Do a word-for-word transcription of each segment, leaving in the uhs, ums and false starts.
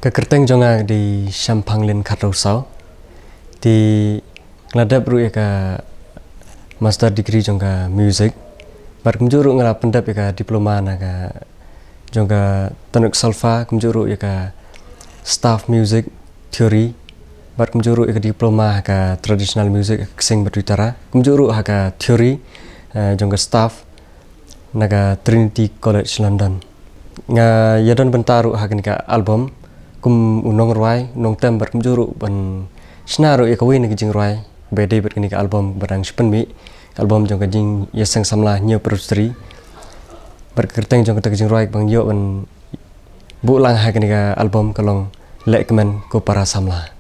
Ka kyrteng jong nga ka dei Shemphanglin Khatrusau. Te nga la dep ruh ïa ka master degree jong ka music. Bad kumjuh ruh nga la pyndep ïa ka diploma na ka jong ka tonic solfa, kumjuh ruh ïa ka staff music theory. Bad kumjuh ruh ïa ka diploma ha ka traditional music ha ka ksing Batwi Tara. Kumjuh ruh ha ka theory, eh, jong ka staff na ka Trinity College London. Nga ïa don bynta ruh ha kane ka album kum u nongrwai, u nongtem bad kumjuh ruh ban shna ruh ïa kawei na ki jingrwai ba dei bad kane ka album ba dang shu pynmih, ka album jong ka jingïaseng samla Hynñiew Presbytery. Bad ka kyrteng jong kata ka jingrwai ba nga ïoh ban buh lang ha kane ka album ka long Leh Kmen ko para samla.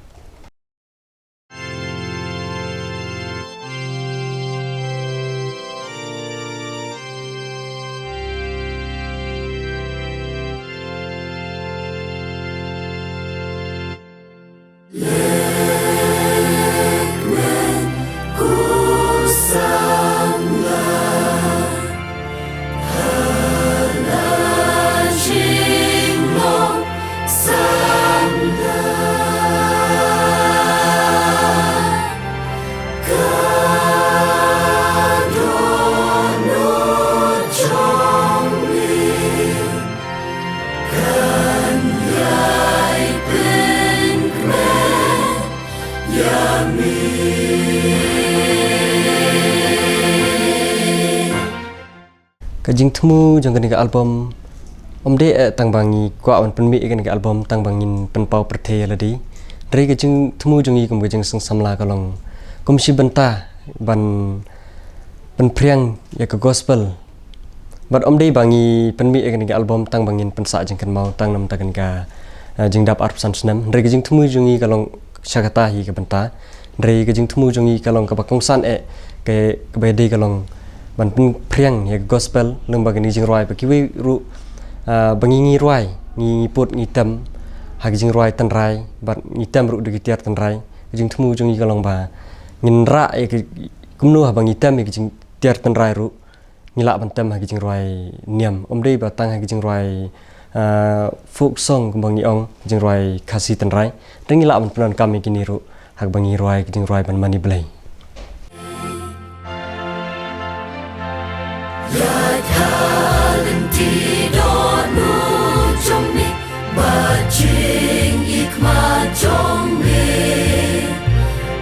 Ka jingthmu jong kane ka album ym dei eh tang ba ngi kwah ban pynmih ïa kane ka album tang ba ngin pynpaw pyrthei ïa lade. Hynrei ka jingthmu jong ngi kum ka jingseng samla ka long kum shi bynta ban pynphriang ïa ka gospel. Bad ym dei ba ngi pynmih ïa kane ka album tang ba ngin pynsah jingkynmaw tang namar kane ka, eh, jingdap arphew san snem. Hynrei ka jingthmu jong ngi ka long sha kata hi ka bynta. Hynrei ka jingthmu jong ngi ka long kaba kongsan eh, ka, kaba dei ka long ban pynphriang ïa ka gospel lyngba kine ki jingrwai ba kiwei ruh, ah, ba ngi, ngi rwai, ngi, ngi put, ngi tem ha ki jingrwai tynrai bad ngi tem ruh da ki tiar tynrai. Ka jingthmu jong ngi ka long ba ngin rah ïa ka, kumno haba ngi tem ïa ki jing, tiar tynrai ruh ngi lah ban tem ha ki jingrwai niam. Ym dei ba tang ha ki jingrwai, ah, folk song kumba ngi ong, jingrwai Khasi tynrai. Hynrei ngi lah ban pyndonkam ïa kine ruh ha kaba ngi rwai ki jingrwai ban mane Blei. Ba jingïeit ma jong me,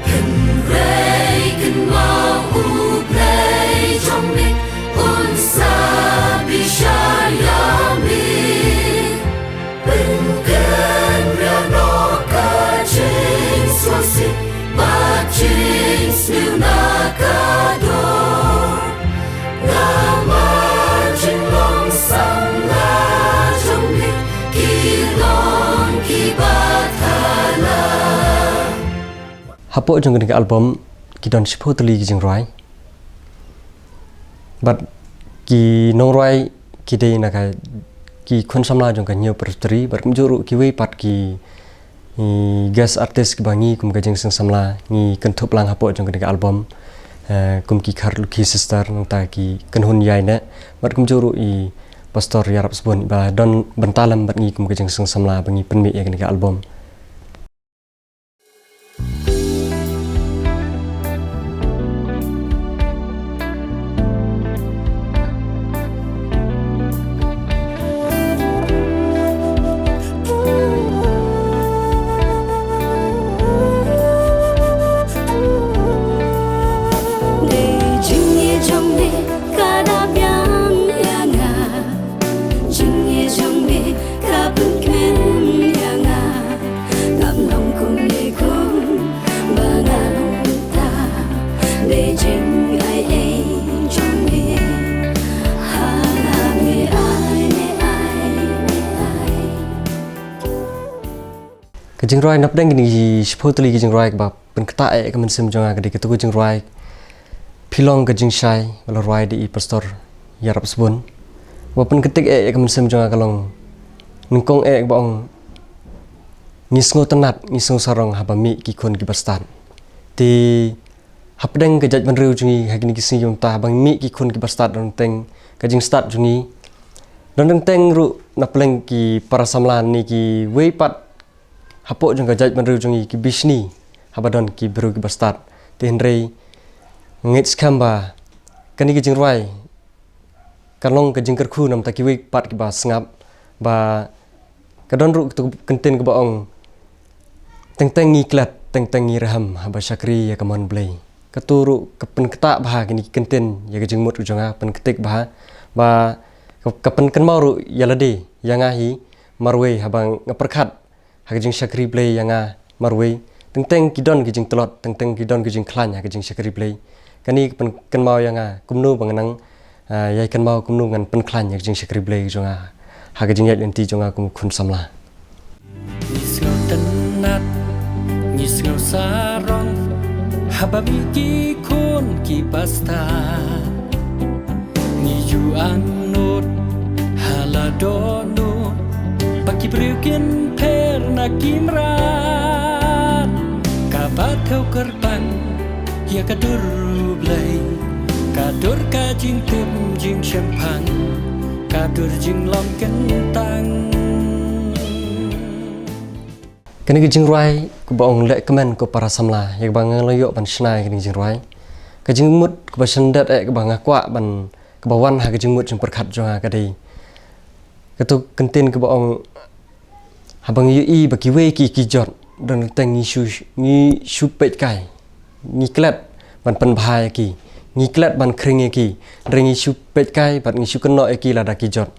hynrei kynmaw U Blei jong me un sa bishar ïa me. Pynkynriah noh ka jingsngewsih bad jingsniew na ka doh. Namar jinglong samla jong me ki long kiba thala. Hapoh jong kane ka album ki don shiphew tylli ki jingrwai. Bad ki nongrwai ki dei na ka, ki khun samla jong ka Hynñiew Presbytery bad kumjuh ruh kiwei pat ki i guest artist kiba ngi kum ka jingseng samla ngi kynthup lang hapoh jong kane ka album, eh, kum ki Kharlukhi Sister, nangta ki Kynhun Ïaineh bad kumjuh ruh i Pastor Ïarap Sbun ba don bynta lem bad ngi kum ka jingseng samla ba ngi pynmih ïa kane ka album. Dei jingïeit jong me ka da biang ïa nga, jingïeit jong me ka pynkmen ïa nga. Ngam long kumne kumba nga long mynta, dei jingai ei jong me. Ha la me ai, me ai, me ai. Ka jingrwai napdeng kine ki shiphew tylli ki jingrwai kaba pynktah eh ka mynsiem jong nga ka dei katu ka jingrwai Phi Long Ka Jingshai ba la rwai da i Pastor Ïarap Sbun. Ba pynkyntiew eh ka mynsiem jong nga ka long nyngkong eh ba ong ngi sngewtynnat, ngi sngewsarong haba mih ki khun kiba stad. Te hapdeng ka jaitbynriew jong ngi ha kine ki sngi mynta haba mih ki khun kiba stad, don teng ka jingstad jong ngi, don teng ruh na pdeng ki para samla ne kiwei pat hapoh jong ka jaitbynriew jong ngi ki bishni haba don ki briew kiba stad. Te hynrei nga ngeit skhem ba kane ka jingrwai ka long ka jingkyrkhu namar kiwei pat kiba sngap, ba ka don ruh katu ka kyntien kaba ong, teng teng ngi klet, teng teng ngi rhem, haba shakri ïa ka mon Blei. Katu ruh ka pynktah bha kine ki kyntien ïa ka jingmut ka jong nga, pynktik bha, ba ka, ka pynkynmaw ruh ïa lade, ïa nga hi marwei, haba nga pyrkhat ha ka jingshakri Blei ïa nga marwei. Teng teng ki don ki jingtlot, teng teng ki don ki jingkhlaiñ ha ka jingshakri Blei. Kane ka pynkynmaw ïa nga kumno ba ngan nang, ah, ïai kynmaw kumno ngan pynkhlaiñ ïa ka jingshakri Blei jong nga ha ka jingïaid lynti jong nga kum u khun samla. Ngi sngew tynnat, ngi sngew sarong, haba mih ki khun ki pasta. Ngi ju angnud ha la dohnud ba ki briew kin pher na ki mrad. Kaba thew kyrpang ïa ka dur U Blei, ka dur ka jingtip jingshemphang, ka dur jinglong kyntang. Kane ka jingrwai kaba ong Leh Kmen ko para samla, ïa kaba nga la ïoh ban shna ïa kane ka jingrwai. Ka jingmut kaba shyndet eh kaba nga kwah ban, kaba wan ha ka jingmut jingpyrkhat jong nga ka dei katu ka kyntien kaba ong, haba ngi ïohi ba kiwei ki, ki jot, don teng ngi shu, ngi shu peit kai. Ngi klet ban pynbha ïa ki, ngi klet ban khring ïa ki, hynrei ngi shu peit kai bad ngi shu kynnoh ïa ki lada ki jot.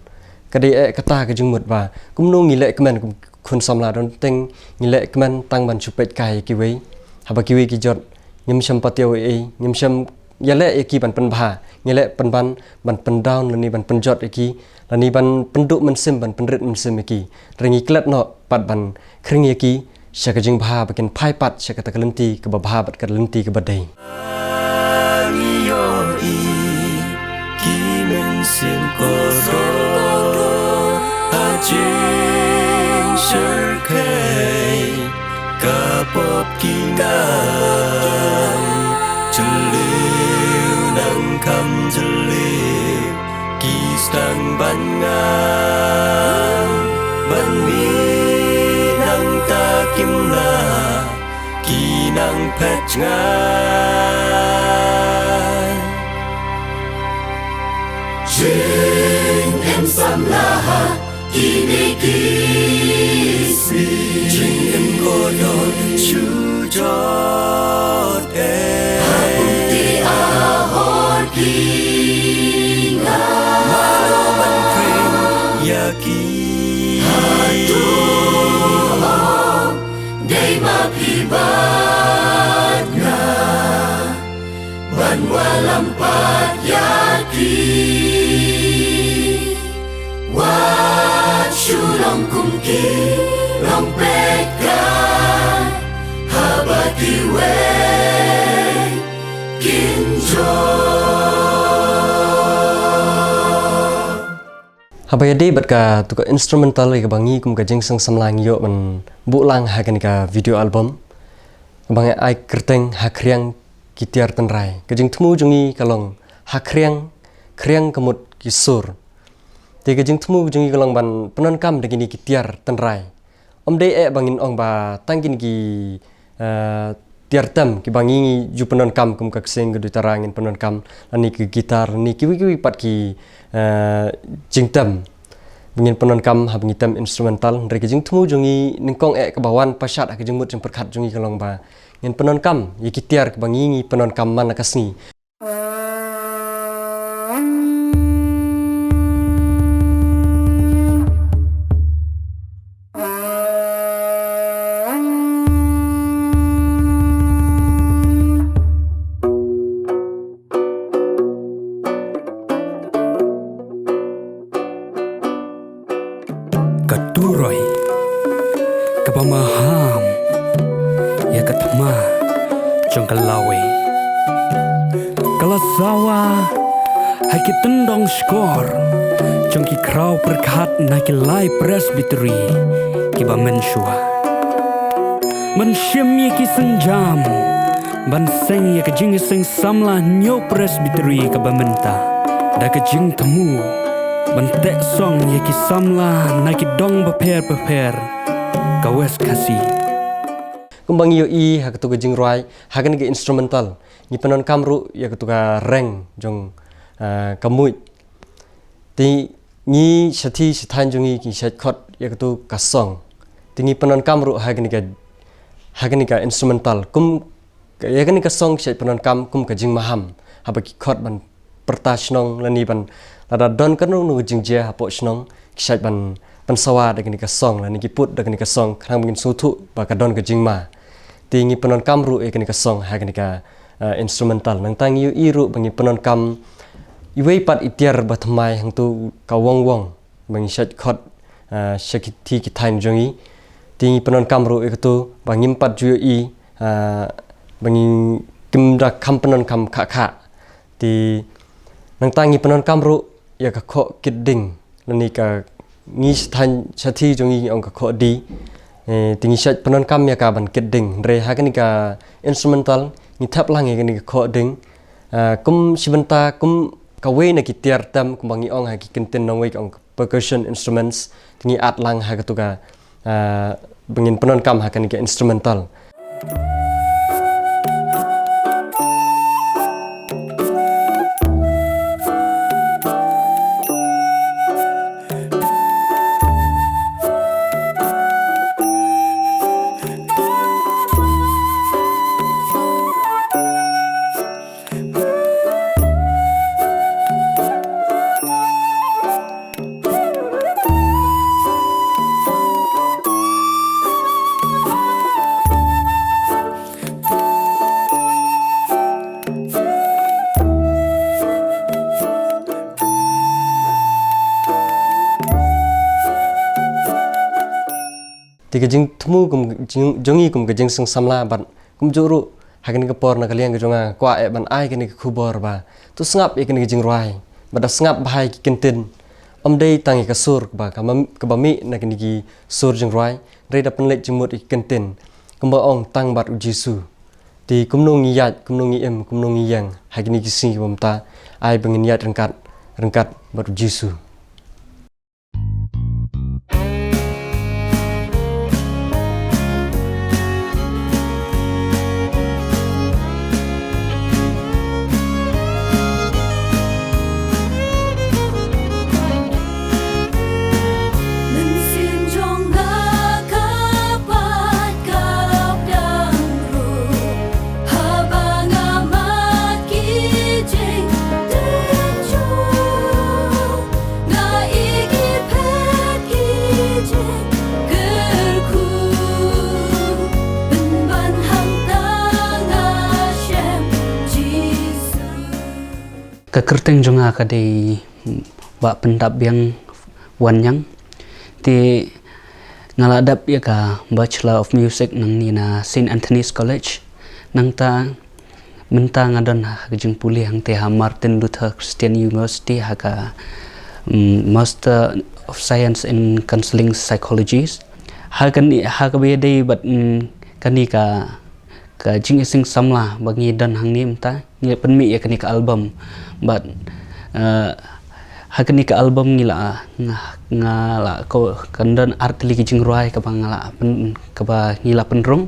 Ka dei eh kata ka jingmut ba kumno ngi leh kmen kum khun samla, don teng ngi leh kmen tang ban shu peit kai ïa kiwei, haba kiwei ki jot, ngim shym pat ïoh ei ei, ngim shym ïaleh ïa ki ban pynbha, ngi leh pynban ban pyndown lane ban pynjot ïa ki, lane ban pynduh mynsiem, ban pynrit mynsiem ïa ki. Hynrei ngi klet noh pat ban khring ïa ki sha ka jingbha ba kin phai pat sha kata ka lynti kaba bha bad ka lynti kaba dei. Ngi ïohi ki mynsiem ko dor ha jingshyrkhei, ka pop ki ngam jylliew, nang kham jylliew ki sdang ban ngam, ban mih nangta kim lah, ki nang phet jngai. Jingim samla ha kine ki sngi, jingim ko don shu jot eh, ha pynthei a hor ki ngam, mano ban khring ïa ki? Hato ong dei ma phi bad nga ban wallam pat ïa ki? Wat shu long kum ki, long peit kai, haba kiwei kin jot. Haba ïadei bad katu ka instrumental ïa kaba ngi kum ka Jingseng Samla ngi ïoh ban buh lang ha kane ka video album, kaba nga ai kyrteng Ha Khriang Ki Tiar Tynrai. Ka jingthmu jong ngi ka long ha khriang, khriang ka mut ki sur. Te ka jingthmu jong ngi ka long ban pyndonkam da kine ki tiar tynrai. Ym dei eh ba ngin ong ba tang kine ki, eh, tiar tem kiba ngi, ngi ju pyndonkam kum ka ksing, ka duitara ngin pyndonkam, lane ki guitar, lane kiwei kiwei pat ki, eh, jingtem ba ngin pyndonkam haba ngi tem instrumental. Hynrei ka jingthmu jong ngi nyngkong eh kaba wan pyrshah ha ka jingmut jingpyrkhat jong ngi ka long ba ngin pyndonkam ïa ki tiar kiba ngi, ngi pyndonkam man la ka sngi. Ka turoi kaba maham ïa ka thma jong ka lawei, ka la sawa ha ki tyndong shkor jong ki khraw pyrkhat na ki lai Presbytery kiba mynshuwa. Ban shim ïa ki sienjam ban seng ïa ka Jingïaseng Samla Hynñiew Presbytery kaba mynta, da ka jingthmu ban teh song ïa ki samla na ki dong bapher bapher ka West Khasi. Kumba ngi ïohi ha katu ka jingrwai, ha kane ka instrumental, ngi pyndonkam ruh ïa katu ka reng jong, ah, ka muid. Te ngi shathie shathaiñ jong ngi ki shait khot ïa katu ka song. Te ngi pyndonkam ruh ha kane ka, ha kane ka instrumental. Kum ka, ïa kane ka song ki shait pyndonkam kum ka jingmaham. Haba ki khot ban pyrta shnong lane ban lada don kano kano ka jingjia hapoh shnong, ki shait ban pynsawa da kane ka song lane ki put da kane ka song khnang ba ngin sngewthuh ba ka don ka jingma. Te ngi pyndonkam ruh ïa kane ka song ha kane ka, eh, instrumental. Nangta ngi ïohi ruh ba ngi pyndonkam iwei pat i tiar ba thymmai hangtu ka wong wong ba ngi shait khot, eh, shathie ki thaiñ jong ngi. Te ngi pyndonkam ruh ïa katu ba ngim pat ju ïohi, eh, ba ngi kim da kham pyndonkam kha kha. Te nangta ngi pyndonkam ruh ïa ka khoh kit ding. Lane ka ngi shathaiñ shathie jong ngi ong ka khoh D. Eh, te ngi shait pyndonkam ïa ka ban kit ding. Hynrei ha kane ka instrumental ngi thep lang ïa kane ka khoh ding. Ah, kum shi bynta kum kawei na ki tiar tem kumba ngi ong ha ki kyntien nongwei ka ong ka percussion instruments. Te ngi add lang ha katu ka, ah, ba ngin pyndonkam ha kane ka instrumental. Te ka jingthmu kum jing-, jong ngi kum ka jingseng samla bad kumjuh ruh ha kane ka por na ka liang ka jong nga kwah eh ban ai kane ka khubor ba to sngap ïa kane ka jingrwai bad da sngap bha ïa ki kyntien. Ym dei tang ïa ka sur kaba, kaba, kaba mih na kane ki sur jingrwai, hynrei da pynleit jingmut ïa ki kyntien. Kumba ong tang bad u Jisu. Te kumno ngi ïaid, kumno ngi im, kumno ngi ïeng ha kine ki sngi kiba mynta, ai ba ngin ïaid ryngkat, ryngkat bad u Jisu. Mynsiem jong nga ka pat ka dang ruh, haba nga mad ki jingtynjuh, nga ïohi ki phet ki jingkyrkhu, pynban hangta nga shem Jisu. Ka kyrteng jong nga ka dei Bah Pyndapbiang Wanniang. Te nga la dep ïa ka Bachelor of Music nangne na Saint Anthony's College. Nangta mynta nga don ha ka jingpule hangte ha Martin Luther Christian University ha ka, mm, Master of Science in Counseling Psychologist. Ha kane, ha kaba ïadei bad, mm, kane ka ka jingïaseng samla ba ngi don hangne mynta, ngi la pynmih ïa kane ka album. Bad, eh, ha kane ka album ngi la, nga, nga la ko, kan don artylli ki jingrwai kaba nga la pyn, kaba ngi la pynrung.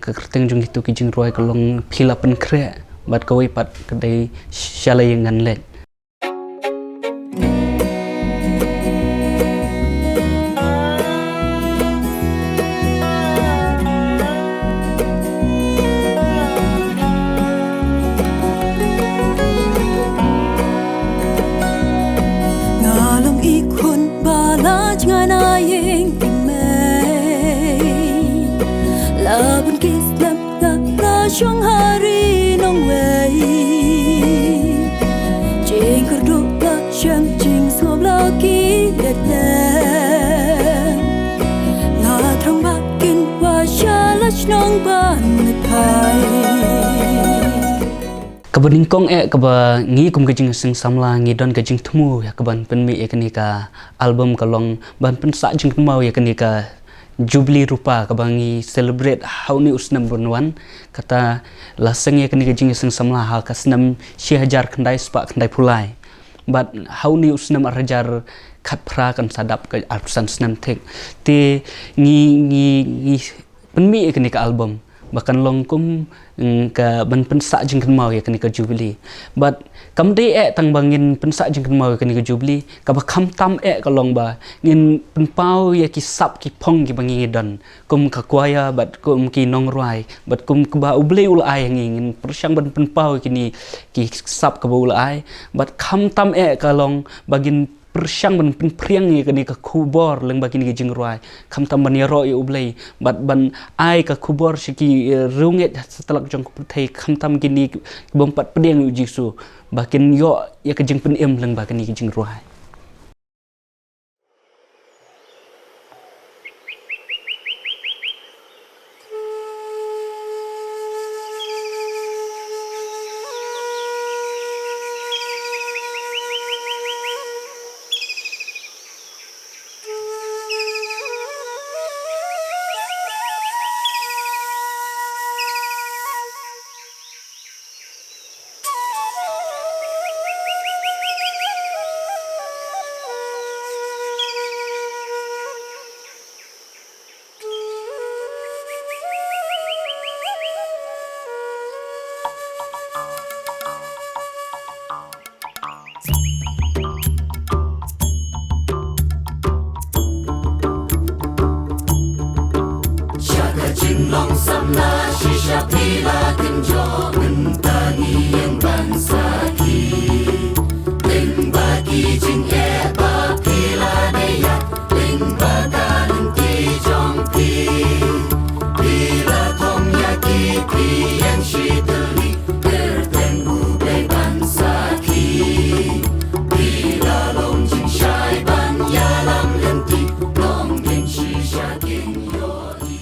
Ka kyrteng jong kitu ki jingrwai ka long Phi La Pynkhreh bad kawei pat ka dei Sha La Ïeng Ngan Leit. Nga long i khun ba la jngai na ïing i mei. La bun ki snem nga la shong ha ri nongwei. Jingkyrduh la shem jingsngewbha la ki leit lem. Nga thrang ba kin wai sha la shnong ban leit phai. Kaba nyngkong eh kaba ngi kum ka jingïaseng samla ngi don ka jingthmu ïa kaban pynmih ïa kane ka album ka long ban pynsah jingkynmaw ïa kane ka Jubilee Rupa kaba ngi celebrate ha une u snem ban wan. Kata la seng ïa kane ka jingïaseng samla ha ka snem shi hajar khyndai spah khyndaiphew lai. Bad ha une u snem ar hajar khatphra kan sa dap ka arphew san snem thik. Te ngi, ngi, ngi pynmih ïa kane ka album. ba kan long kum, mm, ka ban pynsah jingkynmaw ïa kane ka Jubilee. Bad kam dei eh tang ba ngin pynsah jingkynmaw ïa kane ka Jubilee, kaba khamtam eh ka long ba ngin pynpaw ïa ki sap ki phong kiba ngi don kum ka choir bad kum ki nongrwai bad kum kaba U Blei u la ai ha ngi, ngin pyrshang ban pynpaw ïa kine ki sap kaba u la ai. Bad khamtam eh ka long ba ngin pyrshang ban pynphriang ïa kane ka khubor lyngba kine ki jingrwai, khamtam ban ïaroh ïa U Blei bad ban ai ka khubor sha ki, eh, riewngeit satlak jong ka pyrthei, khamtam kine ki bym pat pdiang ïa U Jisu, ba kin ïoh ïa ka jingpynim lyngba kine ki jingrwai. Sha ka jinglong samla shisha phi la kynjoh, mynta ngi ïeng ban sakhi. Lyngba ki jingeh ba phi la dei ïa, lyngba ka lynti jong phi. Phi la thom ïa ki, phi ïeng shi tylli, kyrteng U Blei ban sakhi. Phi la long jingshai ban ïalam lynti, long ding shisha kin ïohi.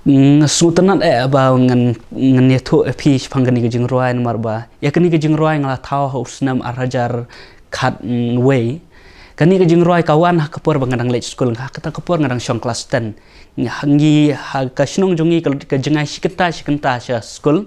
Nga sngewtynnat eh ba ngan, ngan ïathuh ïa phi shaphang kane ka jingrwai namar ba ïa kane ka jingrwai nga la thaw ha u snem ar hajar khatwei. Kane ka jingrwai ka wan ha ka por ba nga dang leit skul, ha kata ka por nga dang shong klas ten. Ngi ha, ngi ha ka shnong jong ngi ka, ka jngai shi kynta shi kynta sha skul.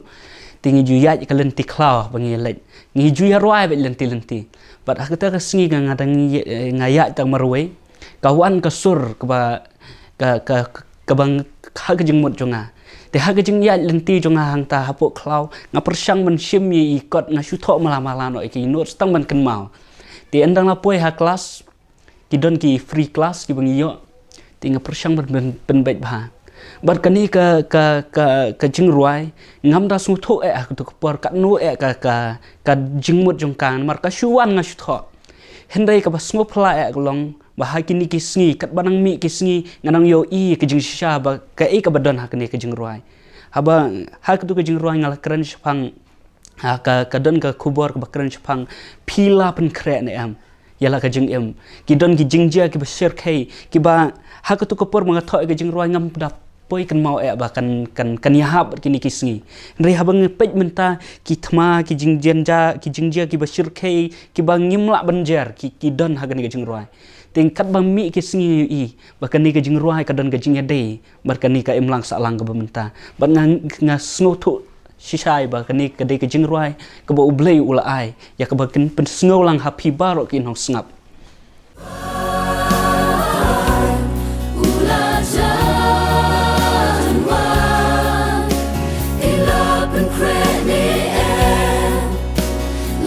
Te ngi ju ïaid ka lynti khlaw ba ngi leit. Ngi ju ïarwai beit lynti lynti. Bad ha kata ka sngi nga, nga dang ïa-, nga ïaid tang marwei. Ka wan ka sur kaba, ka, ka, ka, kaba ng-, ha ka jingmut jong nga. Te ha ka jingïaid lynti jong nga hangta hapoh khlaw, nga pyrshang ban shim ïa i kot, nga shu thoh mala mala noh ïa ki notes tang ban kynmaw. Te ynda nga la poi ha klas, ki don ki free class kiba ngi ïoh. Te nga pyrshang ban, ban, ban pynbeit bha. Bad kane ka, ka, ka, ka jingrwai, ngam da sngewthuh eh ha kato ka por, katno eh ka, ka, ka jingmut jong ka, namar ka shu wan nga shu thoh. Hynrei kaba sngewphylla eh ka long ba ha kine ki sngi, katba nang mih ki sngi, nga nang ïohi ïa ka jingshisha ba kaei kaba don ha kane ka jingrwai. Haba ha kato ka jingrwai nga la kren shaphang, ha, ka, ka don ka khubor kaba kren shaphang phi la pynkhreh ne em ïa la ka jingim. Ki don ki jingjia kiba shyrkhei, kiba ha kato ka por ba nga thoh ïa ka jingrwai ngam da poi kynmaw eh ba kan, kan, kan ïahap bad kine ki sngi. Hynrei haba nga peit mynta ki thma, ki jingjia, ki jingjia kiba shyrkhei, kiba ngim lah ban jer, ki, ki don ha kane ka jingrwai. Te katba mih ki sngi ngi ïohi ba kane ka jingrwai ka don ka jingïadei bad kane ka imlang sahlang kaba mynta. Bad nga, nga sngewthuh shisha ba kane ka dei ka jingrwai kaba U Blei u la ai ïa kaba kan pynsngew lang ha phi baroh ki nongsngap.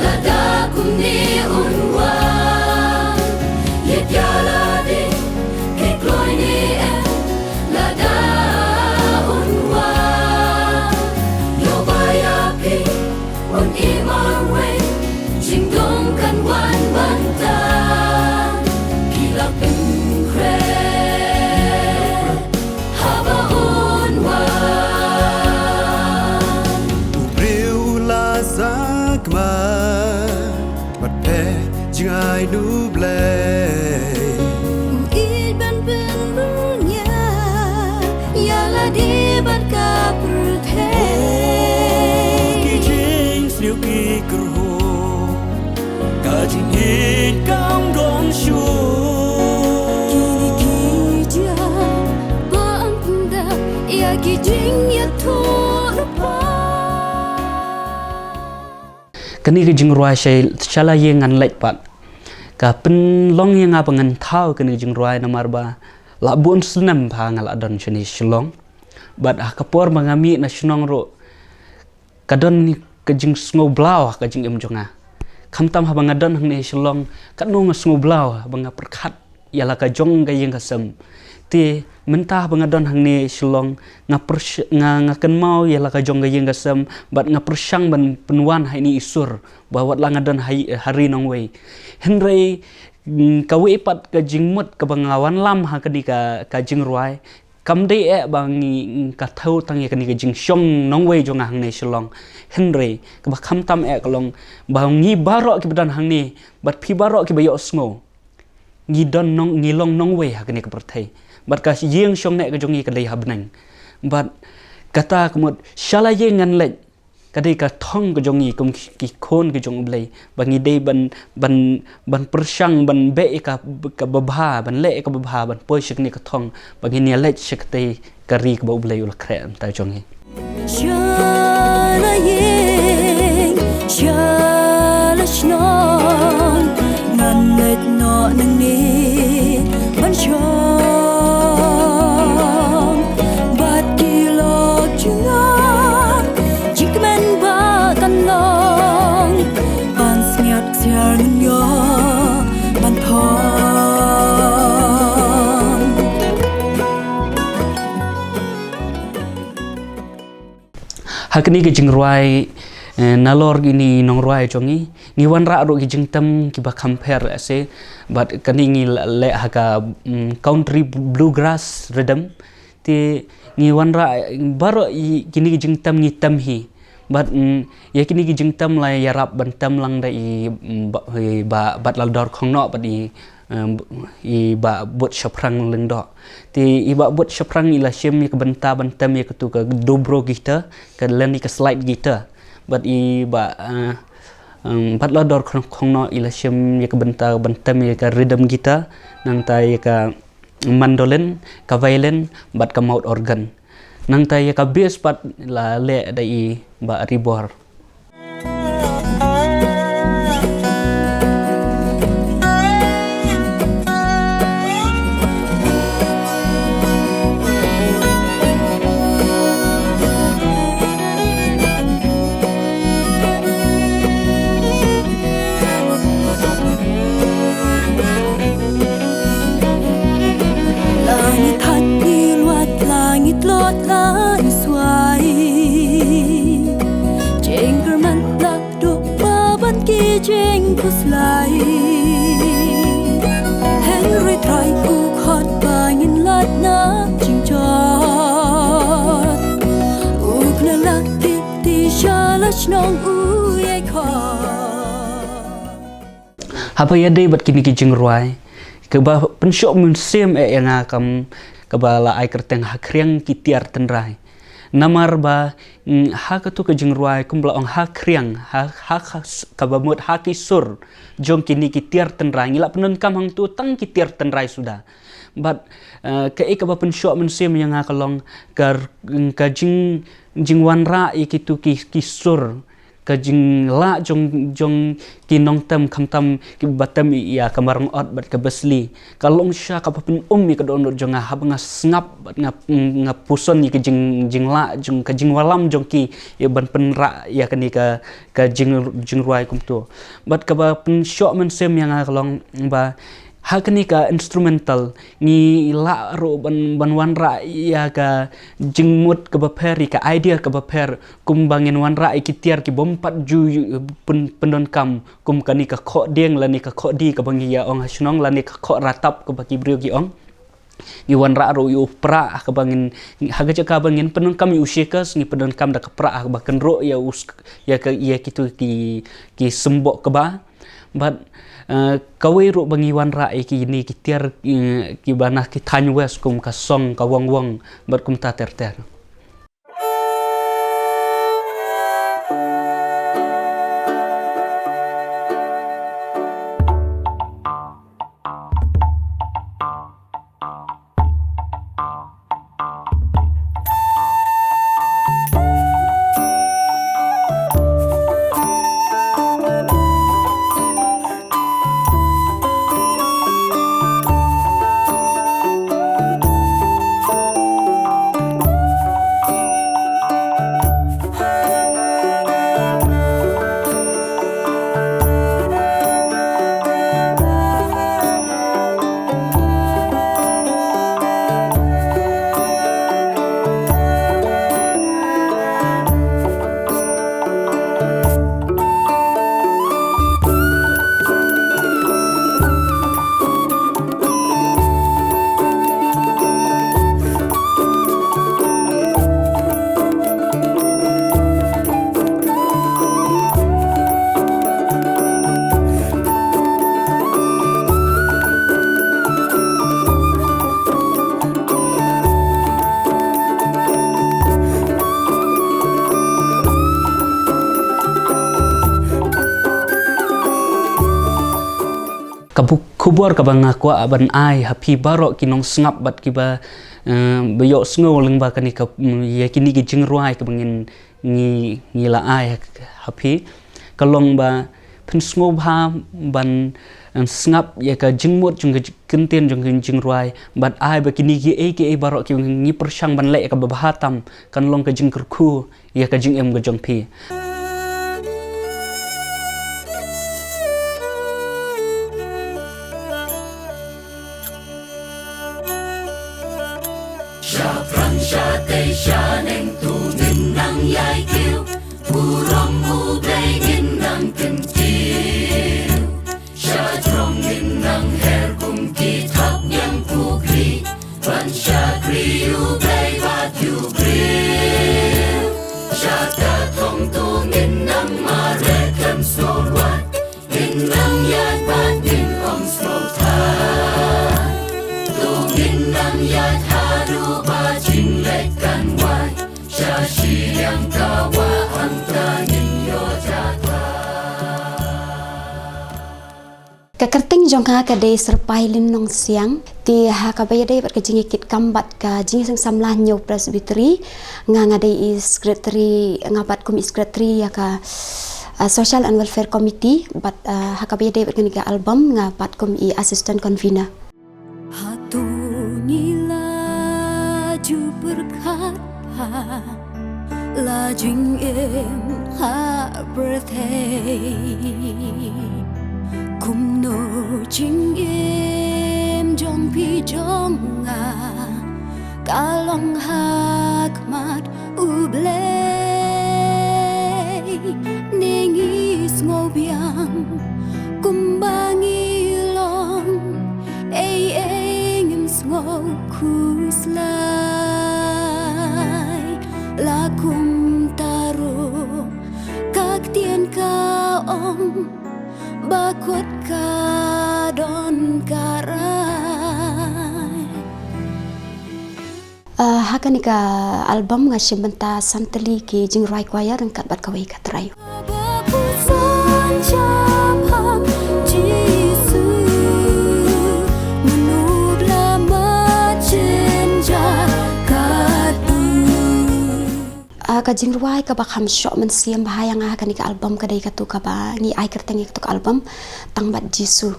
Lada kumne un wan, ïa phi lade ki kloi ne em, lada un wan, ïoh ba ïa phi un i marwei, jingdum kan wan bynta, phi la pynkhreh. Haba un wan. U briew u la sakma, bad peit jngai U Blei. U ïeit ban pynrung ïa, ïa lade bad ka pyrthei. Oh, ki jingsniew ki kyrhuh. Ka jingïeit kam don shuh. Kine ki jia ba yn pyndep ïa ki jingïathuhlypa. Kane ka jingrwai sha, sha la ïing ngan leit pat. Ka pynlong ïa nga ba ngan thaw kane ka jingrwai namar ba la bun snem ba nga la don shane Shillong. Bad ha ka por ba nga mih na shnong ruh, ka don ka jingsngewblaw ha ka jingim jong nga. Khamtam haba nga don hangne Shillong, katno nga sngewblaw haba nga pyrkhat ïa la ka jong ka ïing ka sem. Te mynta haba nga don hangne Shillong, nga pyrsh-, nga, nga kynmaw ïa la ka jong ka ïing ka sem, bad nga pyrshang ban pynwan ha ine i sur ba wat la nga don ha, ha ri nongwei. Hynrei, mm, kawei pat ka jingmut kaba nga wanlam ha kane ka, ka jingrwai, kam dei eh ba ngi, mm, ka thew tang ïa kane ka jingshong nongwei jong nga hangne Shillong. Hynrei kaba khamtam eh ka long ba ngi baroh kiba don hangne, bad phi baroh kiba ïohsngew, ngi don nong, ngi long nongwei ha kane ka pyrthei. Bad ka ïing shong neh ka jong ngi ka dei ha bneng. Bad kata ka mut sha la ïing ngan leit, ka dei ka thong ka jong ngi kum ki khun ki jong U Blei, ba ngi dei ban, ban, ban pyrshang ban beh ïa ka, ka babha, ban leh ïa ka babha, ban poi sha kane ka thong, ba ngin ïa leit sha katei ka ri kaba U Blei u la khreh mynta jong ngi. Sha la ïing, sha la shnong, ngan leit noh nangne ban shong bad ki lok jong nga, jingkmen ba kan long, ban sngiat ksiar ngan ïoh ban thong. Ha kane ka jingrwai, eh, nalor kine nongrwai jong ngi, ngi wanrah ruh ki jingtem kiba kham pher, eh, se, bad kane ngi la-, leh ha ka, mm, country bluegrass rhythm. Te ngi wanrah, eh, baroh i, kine ki jingtem ngi tem hi. Bad, mm, ïa kine ki jingtem la ïarap ban tem lang da i, mm, ba, i Bah Batlaldor Khongnoh bad i, em, i Bah Bud Shaphrang Lyngdoh. Te i Bah Bud Shaphrang i la shim ïa ka bynta ban tem ïa katu ka dobro guitar, ka lane ka slide guitar. Bad i Bah, eh, em, Batlaldor Khong-, Khongnoh i la shim ïa ka bynta ban tem ïa ka rhythm guitar, nangta ïa ka mandolin, ka violin, bad ka mouth organ. Nangta ïa ka bass pat la leh da i Bah Ribor. Langit hat ni luat, langit lot langit suai. Jengkerman lak dok baban ki jeng puslai. Henry Trai u khot bangin lat na jingjot. U kna lak ti ti shala shnong u yai khot. Haba ïadei bad kine ki jingrwai, kaba pynshoh mynsiem eh ïa nga kam, kaba la ai kyrteng Ha Khriang ki tiar tynrai. Namar ba, mm, ha katu ka jingrwai kumba la ong ha khriang, ha, ha, ha, kaba mut ha ki sur jong kine ki tiar tynrai. Ngi la pyndonkam hangtu tang ki tiar tynrai suda. Bad, eh, kaei kaba pynshoh mynsiem ïa nga ka long ka, ka jing, jingwanrah ïa kitu ki, ki sur, ka jinglah jong, jong ki nongtem khamtam kiba tem ïa ka marong ot bad ka besli. Ka long shisha kaba pynum ïa ka dohnud jong nga haba nga sngap bad nga, nga puson ïa ka jing, jinglah jong, ka jingwallam jong ki ïa ban pynrah ïa kane ka, ka jing, jingrwai kumtu. Bad kaba pynshoh mynsiem ïa nga ka long ba ha kane ka instrumental ngi lah ruh ban, ban wanrah ïa ka jingmut kaba pher, ïa ka idea kaba pher, kumba ngin wanrah ïa ki tiar kibym pat ju, ju, pyn, pyndonkam, kum kane ka khohdieng lane ka khohdi kaba ngi ïa ong ha shnong, lane ka khoh ratap kaba ki briew ki ong. Ngi wanrah ruh ïa u prah kaba ngin, ha ka jaka ba ngin pyndonkam ïa u shakers, ngi pyndonkam da ka prah kaba kynroh ïa u sk-, ïa ka, ïa kitu ki, ki symboh kba. Bad, eh, kawei ruh ba ngi wanrah ïa kine ki tiar, eh, kiba na ki thaiñ West kum ka song, ka wong wong, bad kumta ter ter. Ka bu-, khubor kaba nga kwah ban ai ha phi baroh ki nongsngap bad kiba, eh, ba ïohsngew lyngba kane ka, mm, ïa kine ki jingrwai kaba ngin, ngi, ngi la ai ha, ha phi. Ka long ba phin sngewbha ban, eh, sngap ïa ka jingmut jong ka j-, kyntien jong ka jingrwai bad ai ba kine kiei kiei baroh ki ngi pyrshang ban leh ïa kaba bha tam kan long ka jingkyrkhu ïa ka jingim ka jong phi. Shaphrang shatei shaneng to ngin nang ïai kiew, burom U Blei ngin nang kyntiew. Shajrong ngin nang her kum ki thapniang pukri, ban shakri ïa U Blei bad ïa u briew. Shata thong to ngin nang mareh khlem sngewrwai, ngin nang ïaid bad ngin ym sngewthuh. To ngin nang ïaid haduh ba jingleh kan wai, sha shiliang ka wah hangta ngin ïoh jaka. Ka kyrteng jong nga ka dei Syrpai Lin Nongsiang. Te ha kaba ïadei bad ka jingïakitkam bad ka jingïaseng samla Hynñiew Presbytery, nga nga dei i secretary, nga bat kum i secretary ïa ka, ah, Social and Welfare Committee, bad, ah, ha kaba ïadei bad kane ka album nga bat kum i assistant convener. Hato ngi la ju pyrkhat ha la jingim ha pyrthei? Kumno jingim jong phi jong nga ka long ha khmat U Blei? Ne ngi sngewbiang kumba ngi long, ei ei ngim sngewkhuslai. La kumta ruh ka ktien ka ong, ba kut ka don ka rai. Ah, ha kane ka album nga shim bynta san tylli ki jingrwai choir ryngkat bad kawei ka trai. Ah, ka jingrwai kaba kham shoh mynsiem bha ïa nga ha kane ka album ka dei katu kaba ngi ai kyrteng ïa katu ka album Tang Bad Jisu.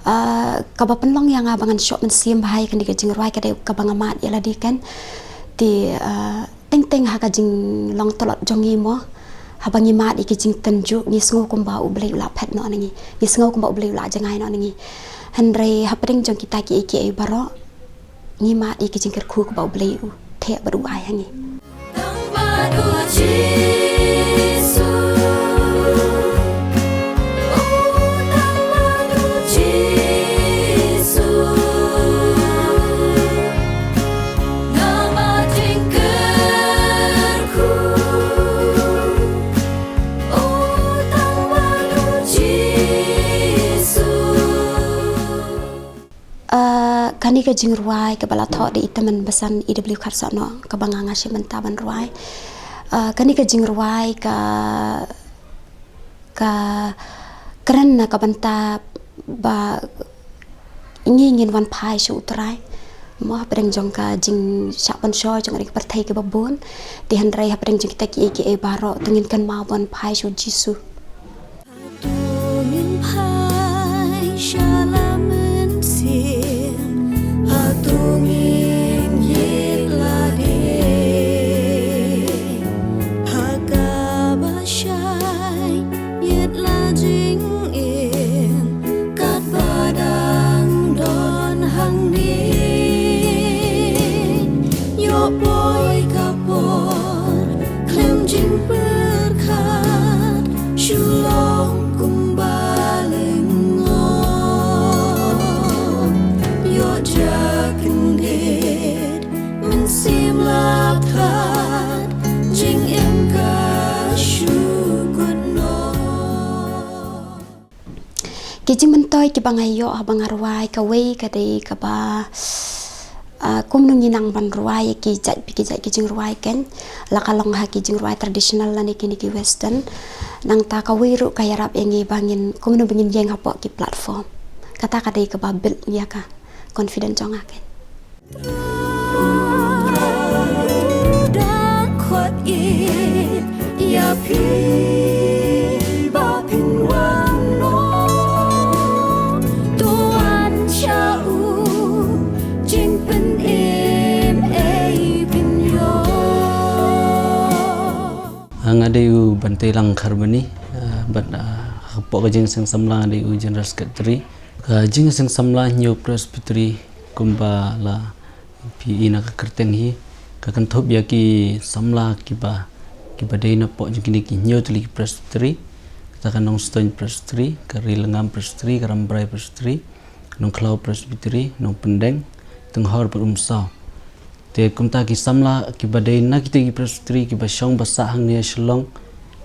Ah, kaba pynlong ïa nga ba ngan shoh mynsiem bha ïa kane ka jingrwai ka dei kaba nga mad ïa lade kan. Te, ah, teng teng ha ka jinglong tlot jong ngi mo, haba ngi mad ïa ki jingtynjuh, ngi sngew kumba U Blei u la phet noh na ngi, ngi sngew kumba U Blei u la jngai noh na ngi. Hynrei hapdeng jong kita kiei kiei baroh ngi mad ïa ki jingkyrkhu kaba U Blei u theh bad u ai ha ngi. Ah, kane ka jingrwai kaba la thoh da i tymmen basan E W Kharsahnong kaba nga nga shim bynta ban rwai. Ah, kane ka jingrwai ka, ka kren na ka bynta ba ngi ngin wan phai sha U Trai. Mo hapdeng jong ka jingshah pynshoi jong ka pyrthei kaba bun. Te hynrei hapdeng jong kita kiei kiei baroh to ngin kynmaw ban phai sha U Jisu. Hato ngin phai sha la mynsiem, hato ngin ïit lade ha kaba shai, ïit la jingim katba dang don hangne. Ïoh poi ka por khlem jingpyrkhat, shu long kumba lyngngoh. Ïoh ja kyndit, mynsiem la that, jingim ka shu kut noh. Ki jingmyntoi kiba nga ïoh haba nga rwai, kawei ka dei kaba, ah, kumno ngi nang ban rwai ïa ki jait ki jait ki jingrwai kan, la ka long ha ki jingrwai traditional lane kine ki western. Nangta kawei ruh ka ïarap ïa ngi ba ngin, kumno ba ngin ïeng hapoh ki platform. Kata ka dei kaba build ïa ka confident jong nga kein. Dang khot ïa phi ba phin wan noh, to wan sha u jingpynim ei phin ïoh. Nga dei u Banteilang Kharbani, ah, bad, ah, hapoh ka Jingïaseng Samla nga dei u General Secretary. Ka Jingïaseng Samla Hynñiew Presbytery kumba la phi i na ka kyrteng hi, ka kynthup ïa ki samla kiba, kiba dei napoh jong kine ki hynñiew tylli ki presbytery, kata ka Nongstoiñ Presbytery, ka Ri Lyngngam Presbytery, ka Rambrai Presbytery, Nongkhlaw Presbytery, Nongpyndeng, Tynghor bad Umsaw. Te kumta ki samla kiba dei na kita ki presbytery kiba shong ba sah hangne ha Shillong,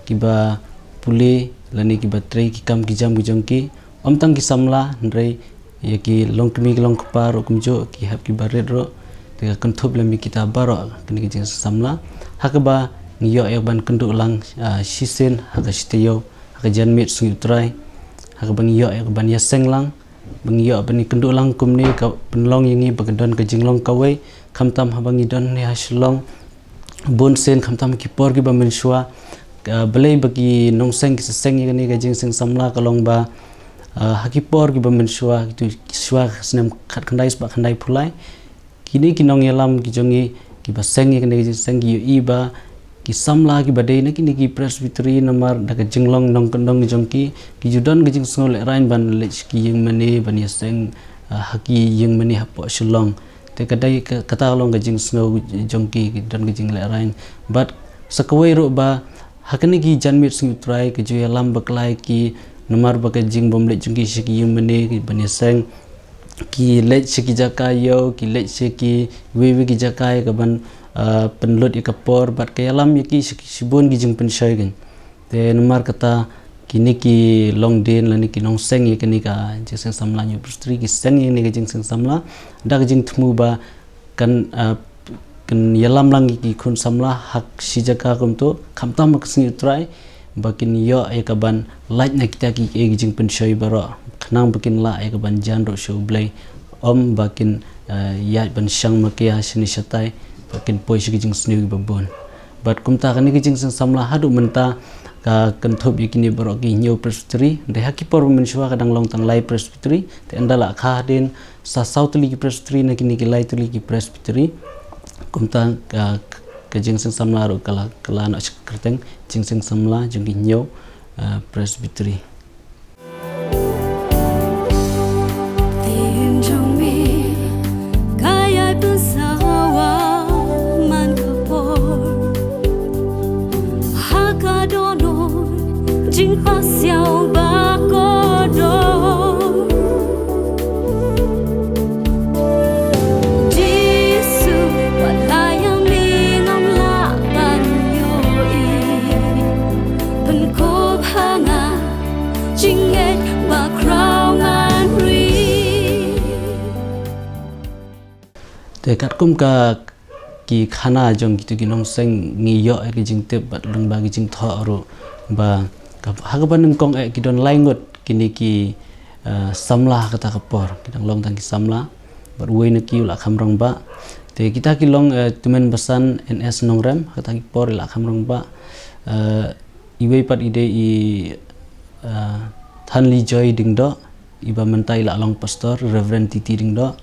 kiba pule lane kiba trei ki kam ki jam ki jong ki, ym tang ki samla hynrei ïa ki longkmie ki longkpa ruh kumjuh, ki hep kiba rit ruh. Te ka kynthup lem ïa kita baroh kine ki jingsamla. Ha kaba ngi ïoh ïa ban kynduh lang, ah, shisien ha ka shi taïew, ha ka janmiet sngi U Trai, ha kaba ngi ïoh ïa ban ïaseng lang, ba ngi ïoh ban ïakynduh lang kumne, ka pynlong ïa ngi ba ka don ka jinglong kawei, khamtam haba ngi don hangne ha Shillong. Bun sien khamtam ki por kiba mynshuwa, ka, balei ba ki nongseng ki sa seng ïa kane ka Jingïaseng Samla, ka long ba, ah, ha ki por kiba mynshuwa, kito ki shuwa ka snem khatkhyndai spah khyndaiphew lai, kine ki nongïalam ki jong ngi kiba seng ïa kane ka jingïaseng ki ïohi ba ki samla kiba dei na kine ki presbytery namar da ka jinglong nongkyndong jong ki, ki ju don ka jingsngew lehraiñ ban leit sha ki ïingmane ban ïaseng, ah, ha ki ïingmane hapoh Shillong. Te ka dei ka, kata ka long ka jingsngew jong ki, ki don ka jinglehraiñ. Bad sa kawei ruh ba ha kane ki janmiet sngi U Trai ka ju ïalam bakla ïa ki namar ba ka jingbym leit jong ki sha ki ïingmane ki ban ïaseng, ki leit sha ki jaka ïew, ki leit sha kiwei kiwei ki jaka ïa ka ban, ah, pynlut ïa ka por, bad ka ïalam ïa ki sha ki shibun ki jingpynshoi kein. Te namar kata kine ki longdien lane ki nongseng ïa kane ka Jingïaseng Samla Hynñiew Presbytery ki seng ïa kane ka Jingïaseng Samla da ka jingthmu ba kan, ah, kan ïalam lang ïa ki khun samla ha shi jaka kumto, khamtam ha ka sngi U Trai, ba kin ïoh ïa ka ban lait na kita ki, ki jingpynshoi baroh, khnang ba kin lah ïa ka ban jan ruh sha U Blei, ym ba kin, ah, ïaid ban shang makia shane shatai, ba kin poi sha ki jingsniew kiba bun. Bad kumta kane ka Jingïaseng Samla haduh mynta ka kynthup ïa kine baroh ki hynñiew presbytery, hynrei ha ki por ba mynshuwa ka dang long tang lai presbytery, te ynda la kha hadien sa saw tylli ki presbytery na kine ki lai tylli ki presbytery. Kumta ka, ka Jingïaseng Samla ruh ka la, ka la noh sha ka kyrteng Jingïaseng Samla jong ki hynñiew, ah, presbytery. Ktien jong me ka ïai pynsawa man ka por ha ka dohnud jingpasiaw ba kordor. Jisu, wat la ïa me ngam lah ban ïohi, pynkup ha nga jingngeit ba khraw ngan ri. Te katkum ka ki khana jong kito ki nongseng ngi ïoh ïa ki jingtip bad lyngba ki jingthoh ruh ba ka, ha kaba nyngkong eh ki don lai ngut kine ki, eh, samla ha kata ka por, ki dang long tang ki samla bad uwei na ki u la kham rangbah. Te kita ki long, eh, Tymmen Basan N S Nongrem, ha kata ki por i la kham rangbah. Eh, iwei pat i dei i, eh, Thanlijoy Diengdoh, iba mynta i la long pastor, Reverend T T Diengdoh.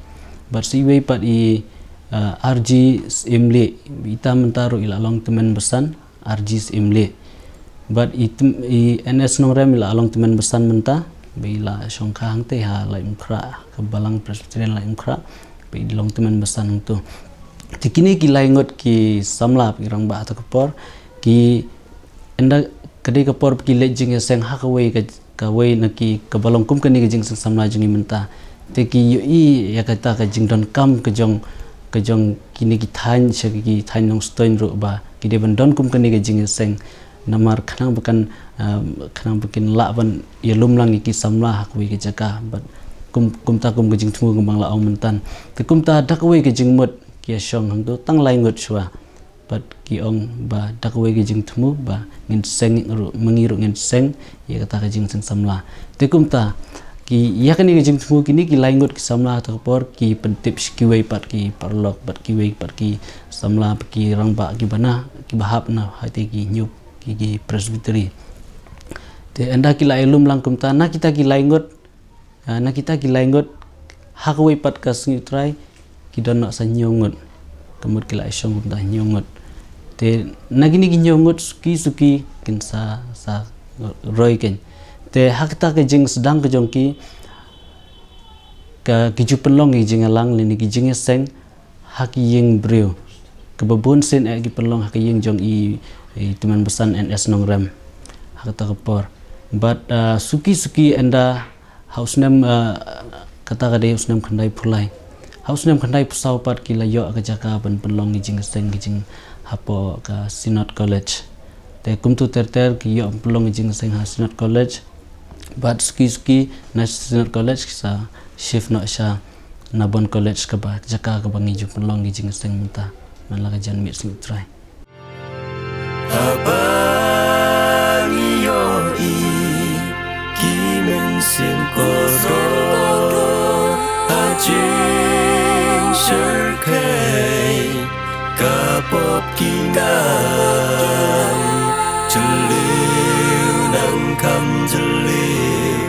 Bad sa iwei pat i, eh, R G Syiemlieh, ita mynta ruh i la long Tymmen Basan, R G Syiemlieh. Bad i Tym-, i N S Nongrem i la long Tymmen Basan mynta, ba i la shongkha hangtei ha Laitumkhrah, ka Balang Presbyterian Laitumkhrah, ba i long Tymmen Basan hangto. Te kine ki lai ngut ki samla ki rangbah ha kata ka por, ki ynda ka dei ka por ba ki leit jingïaseng ha kawei ka, kawei na ki kaba long kum kane ka Jingïaseng Samla jong ngi mynta. Te ki ïohi ïa kata ka jingdonkam ka jong, ka jong kine ki thaiñ, sha ki thaiñ Nongstoiñ ruh ba ki dei ban don kum kane ka jingïaseng. Namar khnang ba kan, um, khnang ba kin lah ban ïalum lang ïa ki samla ha kawei ka jaka. Bad kum, kumta kum ka jingthmu kumba nga la ong mynta. Te kumta da kawei ka jingmut ki ïashong hangto tang lai ngut shuwa. Bad ki ong ba da kawei ka jingthmu ba ngin seng ruh, ma ngi ruh ngin seng ïa kata ka Jingïaseng Samla. Te kumta Ïa kane ka jingthmu kine ki lai ngut ki samla ha kata ka por ki pyntip sha kiwei pat ki paralok bad kiwei pat ki samla bad ki rangbah kiba na kiba hap na ha kata ki hynñiew ki, ki presbytery. Te ynda ki la ïalum lang kumta na kita ki lai ngut, ah, na kita ki lai ngut ha kawei pat ka sngi U Trai ki don noh sa hynñiew ngut. Ka mut ki la ïashong kumta hynñiew ngut. Te na kine ki hynñiew ngut suki suki kin sa, sa roi kein. Te ha kata ka jingsdang ka jong ki, ka, ki ju pynlong ki jingïalang lane ki jingïaseng ha ki ïing briew. Kaba bun sien eh ki pynlong ha ka ïing jong i, i tymmen basan N S Nongrem ha kata ka por. Bad, ah, suki suki ynda ha u snem, ah, kata ka dei u snem khyndaiphew lai. Ha u snem khyndaiphew saw pat ki la ïoh ka jaka ban pynlong ki jingïaseng ki jing hapoh ka Synod College. Te kumtu ter ter ki ïoh pynlong ki jingïaseng ha Synod College. Bad suki suki na Synod College ki sa shift noh sha Narbonne College kaba jaka kaba ngi ju pynlong ki jingïaseng mynta man la ka janmiet sngi U Trai. Haba ngi ïohi ki mynsiem kordor ha jingshyrkhei, ka pop ki ngam jylliew nang kham jylliew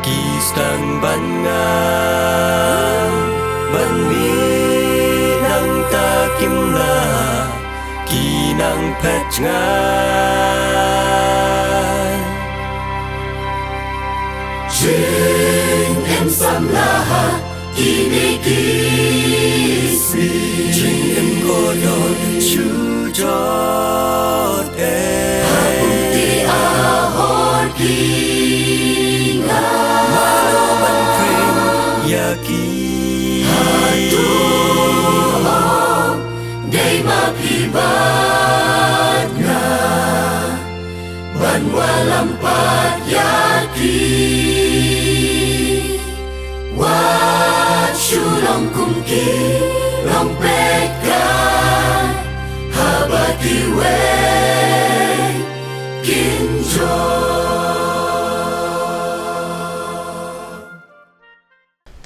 ki sdang ban ngam ban mih nangta kim lah ki nang phet jngai. Jingim samla ha kine ki sngi. Jingim kordor shu jot eh. Ha kumta a hor ki ngam. Mano ban khring ïa ki. Hato ym dei ma phi bad nga ban wallam pat ïa ki. Wat shu long kum ki, long peit kai haba kiwei kin jot.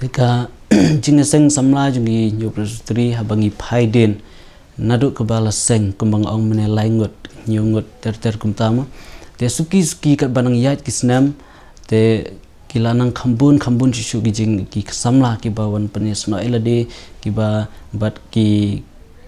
Te ka jingïaseng samla jong ngi Hynñiew Presbytery haba ngi phai dien naduh kaba la seng kumba nga ong mynne lai ngut, hynñiew ngut ter ter kumta mo. Te suki suki katba nang ïaid ki snem te ki la nang kham bun kham bun shuh shuh ki jing ki samla kiba wan pynïasnoh ïa lade kiba bad ki,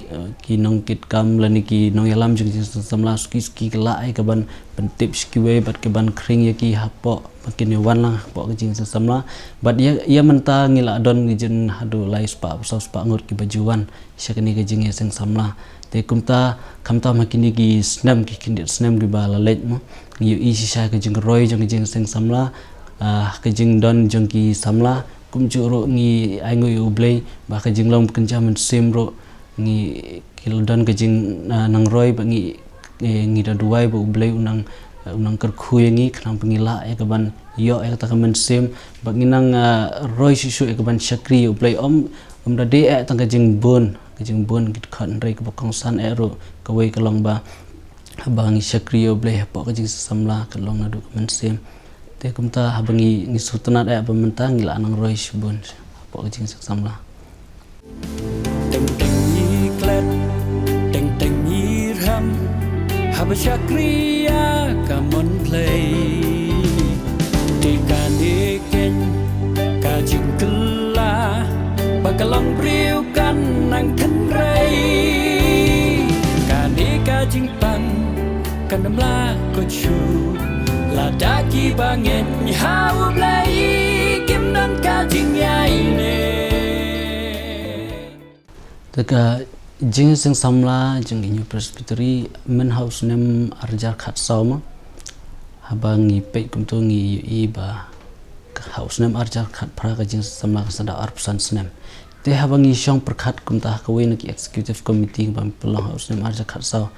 eh, ki nongkitkam lane ki nongïalam jong ka jingseng samla suki suki ki la ai kaban pyntip sha kiwei bad kaban khring ïa ki hapoh ba kin ïa wan lang hapoh ka jingseng samla. Bad ïa, ïa mynta ngi la don ngi jin haduh lai spah saw spah ngut kiba ju wan sha kane ka jingïaseng samla. Te kumta khamtam ha kine ki snem ki khyndiat snem kiba la leit mo, ngi ïohi shisha ka jingroi jong ka jingïaseng samla, ah, ka jingdon jong ki samla, kumjuh ruh ngi ainguh ïa U Blei ba ka jinglong ba kynja mynsiem ruh ngi ki la don ka jing, ah, nangroi ba ngi, eh, ngi da duwai ba U Blei u nang, eh, u nang kyrkhu ïa ngi khnang ba ngi lah ïa kaban ïoh ïa kata ka mynsiem ba ngi nang, ah, roi shuh shuh ïa kaban shakri ïa U Blei. Ym, ym da dei eh tang ka jingbun, ka jingbun ki dkhot hynrei kaba kongsan eh ruh kawei ka long ba haba ngi shakri ïa U Blei hapoh ka jingseng samla ka long naduh ka mynsiem. Te kumta haba ngi, ngi sngewtynnat eh ba mynta ngi la nang roi shibun hapoh ka jingseng samla. Teng teng ngi klet, teng teng ngi rhem, haba shakri ïa ka mon Blei. Te kane keiñ ka jingkylla, ba ka longbriew kan nang kynrei. Kane ka jingpang kan ym lah kut shuh, lada kiba ngeit ha U Blei kim don ka jingïaineh. Te ka jingïaseng samla jong ka Hynñiew Presbytery mynha u snem arhajar khatsaw mo. Haba ngi peit kumto ngi ïohi ba ha u snem arhajar khatphra ka jingïaseng samla ka sa dap arphew san snem. Te haba ngi shong pyrkhat kumta ha kawei na ki executive committee ba ngi pynlong ha u snem arhajar khatsaw,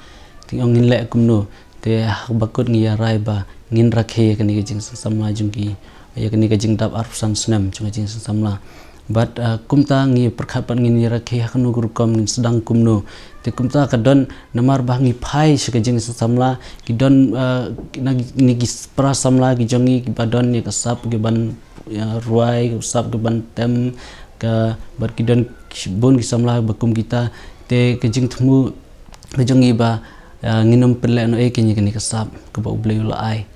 te ngi ong ngin leh kumno. Te haba kut ngi ïa rai ba ngin rakhe ïa kane ka jingïaseng samla jong ki, ïa kane ka jingdap arphew san snem jong ka jingïaseng samla. Bad, ah, kumta ngi pyrkhat bad ngin ïa rakhe ha kano ka rukom, ngin sdang kumno. Te kumta ka don namar ba ngi phai sha ka jingïaseng samla ki don, ah, na kine ki para samla ki jong ngi kiba don ïa ka sap kiban ïa, rwai, sap ka ban tem, ka, bad ki don ki bun ki samla ba kum kita, te ka jingthmu ka jong ngi ba, ah, ngin ym pynleh noh ei kane, kane ka sap kaba U Blei u la ai.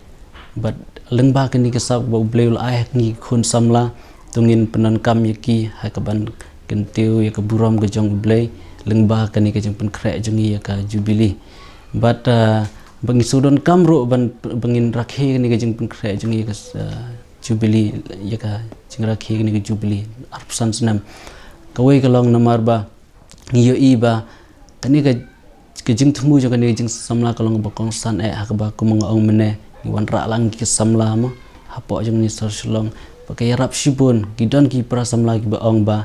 Bad lyngba kane ka sap kaba U Blei u la ai ha ngi ki khun samla, to ngin pyndonkam ïa ki ha ka ban kyntiew ïa ka burom ka jong U Blei lyngba kane ka jingpynkhreh jong ngi ïa ka Jubilee. Bad, ah, ba ngi shu donkam ruh ban, ba ngin rakhe kane ka jingpynkhreh jong ngi ïa ka, ah, Jubilee, ïa ka jingrakhe kane ka Jubilee arphew san snem. Kawei ka long namar ba ngi ïohi ba kane ka, ka jingthmu jong kane ka jingsamla ka long ba kongsan eh, ha kaba kum nga ong mynne, ngi wanrah lang ki samla mo hapoh jong ngi sor Shillong. Ba ka ïarap shibun, ki don ki para samla kiba ong ba,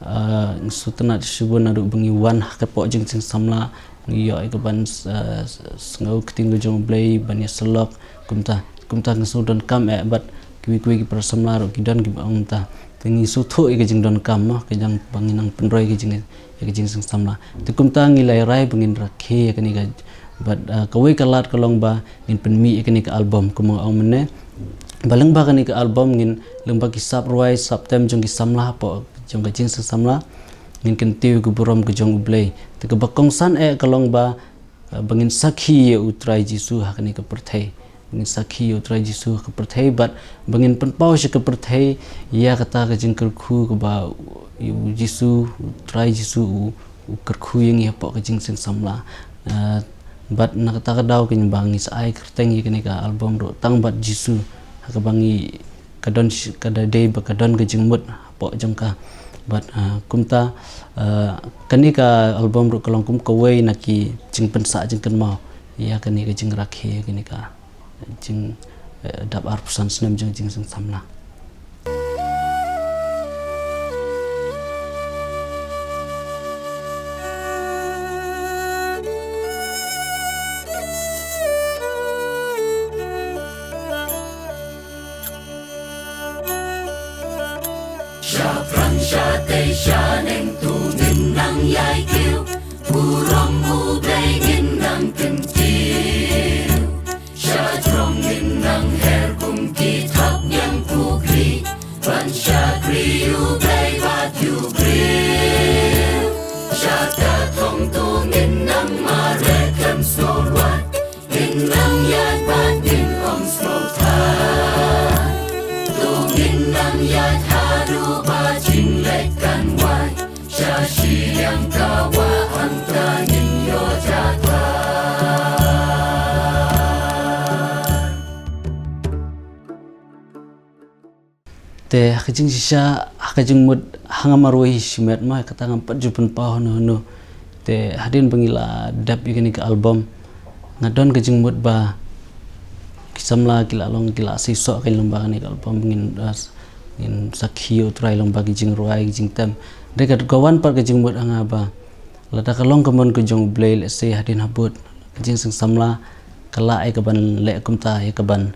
ah, ngi shu tynnat shibun naduh ba ngi wan ha ka poh jingsamla, ngi ïoh ïa ka ban, ah, sngew ktien ka jong U Blei, ban ïasyllok, kumta, kumta ngi shu donkam eh bad kiwei kiwei ki para samla ruh ki don kiba ong kumta. Te ngi shu thuh ïa ka jingdonkam mo, ka jingba ngin nang pynroi ka jing, ïa ka jingseng samla. Te kumta ngi la rai ba ngin rakhe ïa kane ka, bad, ah, kawei ka lad ka long ba ngin pynmih ïa kane ka album, kum nga ong mynne. Ba lyngba kane ka album ngin, lyngba ki sap rwai, sap tem jong ki samla hapoh jong ka jingseng samla, ngin kyntiew ka burom ka jong U Blei. Te kaba kongsan eh ka long ba, ah, ba ngin sakhi ïa U Trai Jisu ha kane ka pyrthei. Ba ngin sakhi ïa U Trai Jisu ha ka pyrthei, bad ba ngin pynpaw sha ka pyrthei ïa kata ka jingkyrkhu kaba U Jisu, U Trai Jisu u, u kyrkhu ïa ngi hapoh ka jingseng samla. Ah, bad na kata ka daw kynba ngi sa ai kyrteng ïa kane ka album ruh Tang Bad Jisu, ha kaba ngi ka don sh-, ka da dei ba ka don ka jingmut hapoh jong ka. Bad, ah, kumta, ah, kane ka album ruh ka long kum kawei na ki jingpynsah jingkynmaw ïa kane ka jingrakhe, kane ka jing, eh, dap arphew san snem jong jingseng samla. Shaphrang shatei shaneng to ngin nang ïai kiew, burom U Blei ngin nang kyntiew. Shajrong ngin nang her kum ki thapniang pukri, ban shakri U Blei bad U Briew. Shata thong to ngin nang mareh khlem sngewrwai, ngin nang ïaid bad ngin ym sngewthuh. To ngin nang ïaid haduh ba jingleh kan wai. Sha shiliang ka wah hangta ngin ïoh jaka. Te ha ka jingshisha, ha ka jingmut, ha nga marwei hi shimet mo, kata ngam pat ju pynpaw hano hano. Te hadien ba ngi la dep ïa kane ka album, nga don ka jingmut ba ki samla ki la long, ki la seisoh ka lyngba kane ka album, ngin, ah, ngin sakhi ïa U Trai lyngba ki jingrwai, ki jingtem. Hynrei ka, ka wan pat ka jingmut ha nga ba lada ka long ka mon ka jong U Blei, lehse hadien habud ka jingseng samla ka lah ïa ka ban leh kumta, ïa ka ban,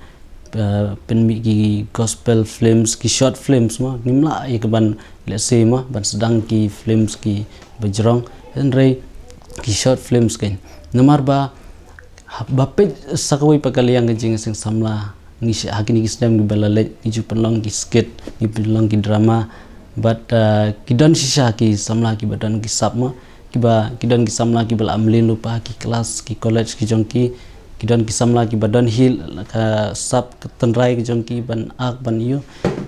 eh, pynmih ki gospel films, ki short films mo, ngim lah ïa ka ban, lehse mo, ban sdang ki films kiba jrong, hynrei ki short films kein. Namar ba, ha, ba peit sa kawei pat ka liang ka jingseng samla, ngi sha, ha kine ki snem kiba la leit ngi ju pynlong ki skit, ngi pynlong ki drama. Bad, eh, ki don shisha ki samla kiba don ki sap mo, kiba, ki don ki samla kiba la mlien lypa ha ki klas, ki college ki jong ki. Ki don ki samla kiba don hi ka sap ka tynrai ki jong ki ban ak ban ïoh.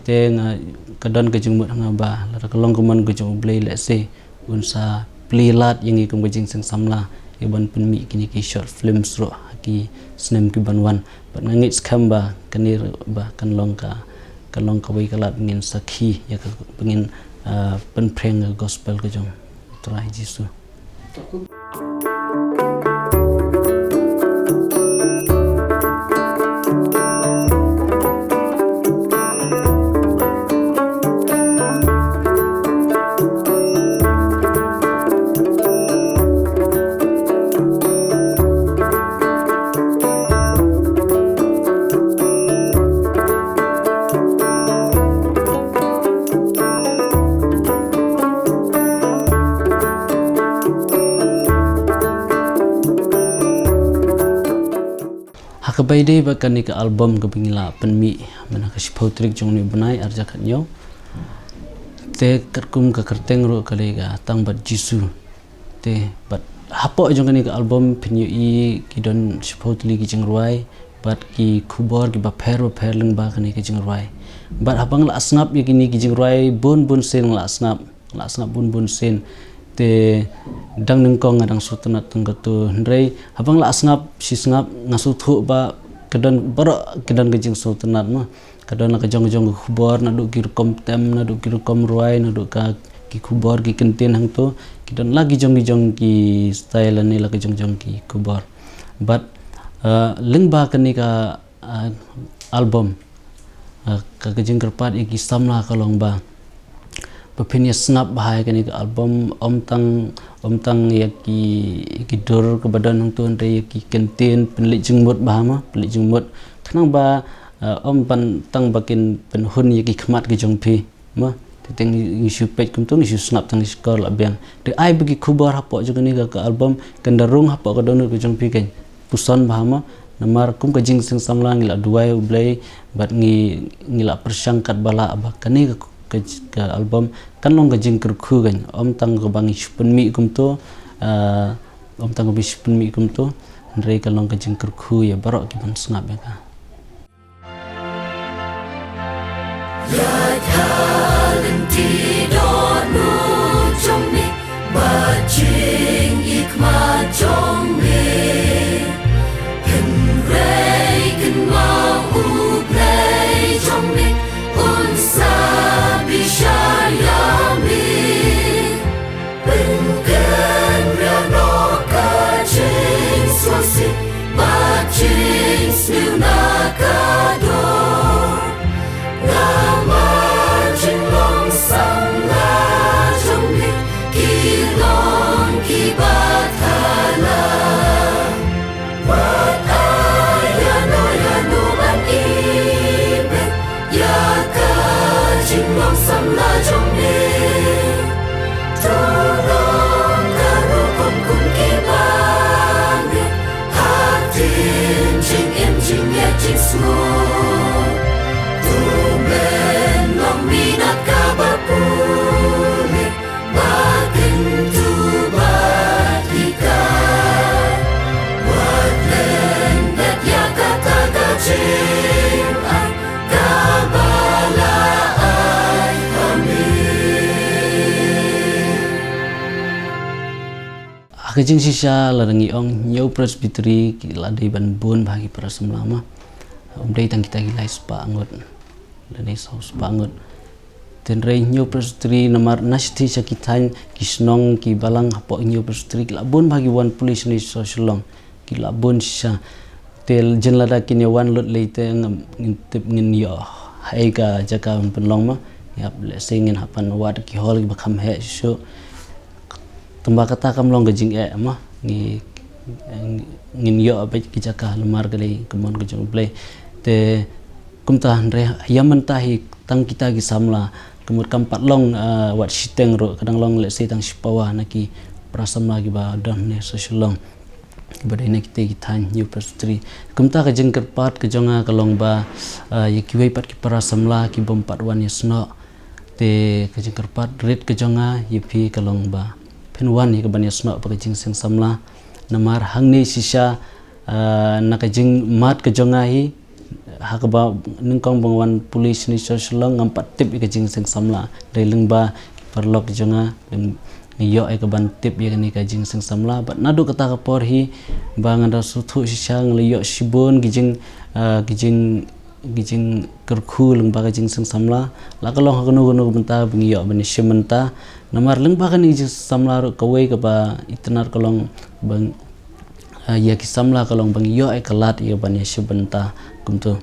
Te nga, ka don ka jingmut ha nga ba lada ka long ka mon ka jong U Blei, lehse un sa plie lad ïa ngi kum ka jingseng samla ïa ban pynmih kine ki short films ruh ha ki snem ki ban wan. Bad nga ngeit skhem ba kane ruh ba kan long ka, kan long kawei ka lad ba ngin sakhi ïa ka, ba ngin, ah, pynphriang ka gospel ka jong U Trai Jisu. Kaba ïadei bad kane ka album kaba ngi la pynmih mynta ka shiphew tarik jong une u bnai ar hajar khathynñiew. Te katkum ka kyrteng ruh ka dei ka Tang Bad Jisu. Te bad hapoh jong kane ka album phin ïohi ki don shiphew tylli ki jingrwai bad ki khubor kiba pher ba pher lyngba kane ka jingrwai. Bad haba nga la sngap ïa kine ki jingrwai bun bun sien nga la sngap. La sngap bun bun sien. Te dang nyngkong nga dang sngewtynnat tang katto, hynrei haba nga la sngap shi sngap nga sngewthuh ba ka don baroh, ka don ka jingsngewtynnat ma. Ka don la ka jong jong ka khubor, naduh ki rukom tem, naduh ki rukom rwai, naduh ka ki khubor ki kyntien hangto, ki don la ki jong ki jong ki style ne la ka jong jong ki khubor. Bad, eh, lyngba kane ka, eh, album, eh, ka, ka jingkyrpad ïa ki samla ka long ba ba phin ïa sngap bha ïa kane ka album, ym tang, ym tang ïa ki, ki dur kaba don hangto, hynrei ïa ki kyntien, pynleit jingmut bha ma, pynleit jingmut. Khnang ba, eh, ym ban tang ba kin pynhun ïa ki khmat ki jong phi ma. Te teng ngi shu peit kumto, ngi shu sngap tang ngi shkor la biang. Te ai ba ki khubor hapoh jong kane ka, ka album kan da rung hapoh ka dohnud ka jong phi kan puson bha ma. Namar kum ka jingseng samla ngi la duwai U Blei bad ngi, ngi la pyrshang katba lah ba kane ka, ka, ka album kan long ka jingkyrkhu kan, ym tang kaba ngi shu pynmih kumto, ah, ym tang kaba ngi shu pynmih kumto, hynrei kan long ka jingkyrkhu ïa baroh ki ban sngap ïa ka. Ïaid ha lynti dohnud jong me, bad jingïeit khmat jong me. Hynrei kynmaw U Blei jong me un sa bishar ïa me. Pynkhynriah noh ka jingsngewsih bad jingsniew na ka doh. Namar jinglong samla jong me ki long kiba thala. Wat ai ïano ïano ban ibit ïa ka jinglong samla jong me. To long ka rukom kum kiba ngi, ha ktien jingim jingïeit jingsngew. To men long minot kaba pule, ba kyntu bad ïa ka. Wat lyndet ïa kata ka jingai kaba la ai ha me. Ha ka jingshisha lada ngi ong Hynñiew Presbytery ki la dei ban bun bha ki para samla ma. Ym dei tang kita ki lai spah ngut. Lane saw spah ngut. Hynrei Hynñiew Presbytery namar na shithi sha ki thaiñ, ki shnong, ki balang hapoh Hynñiew Presbytery ki la bun bha ki wan pule shane sha Shillong. Ki la bun shisha. Te jin lada kin ïa wan lut lei te ngam, ngin tip ngin ïoh haei ka jaka ban pynlong ma. Ïa, lehse ngin hap ban wad ki hall kiba kham heh shuh. Tangba kata kam long ka jingeh ma, ngi, ngin ïoh beit ki jaka namar ka dei ka mon ka jong U Blei. Te kumta hynrei ïa mynta hi tang kita ki samla, ka mut kam pat long, ah, wat shiteng ruh, ka dang long lehse tang shipawa na ki para samla kiba don ne sha Shillong, kiba dei na kita ki thaiñ Hynñiew Presbytery. Kumta ka jingkyrpad ka jong nga ka long ba, ah, ïa kiwei pat ki para samla ki bym pat wan ïasnoh. Te ka jingkyrpad rit ka jong nga ïa phi ka long ba phin wan ïa ka ban ïasnoh bad ka jingseng samla. Namar hangne shisha, ah, na ka jingmad ka jong nga hi, ha kaba nyngkong ba nga wan pule shane sha Shillong ngam pat tip ïa ka jingseng samla. Dei lyngba ki paralok ki jong nga, lyng-, nga ïoh ïa ka ban tip ïa kane ka jingseng samla. Bad naduh kata ka por hi ba nga da sngewthuh shisha nga la ïoh shibun ki jing, ah, ki jing ki jingkyrkhu lyngba ka jingseng samla. La ka long ha kano kano ka bynta ba ngi ïoh ban ïashim bynta. Namar lyngba kane ka jingseng samla ruh kawei kaba itynnad ka long ba, ah, ïa ki samla ka long ba ngi ïoh ïa ka lad ïa ban ïashim bynta. Kumto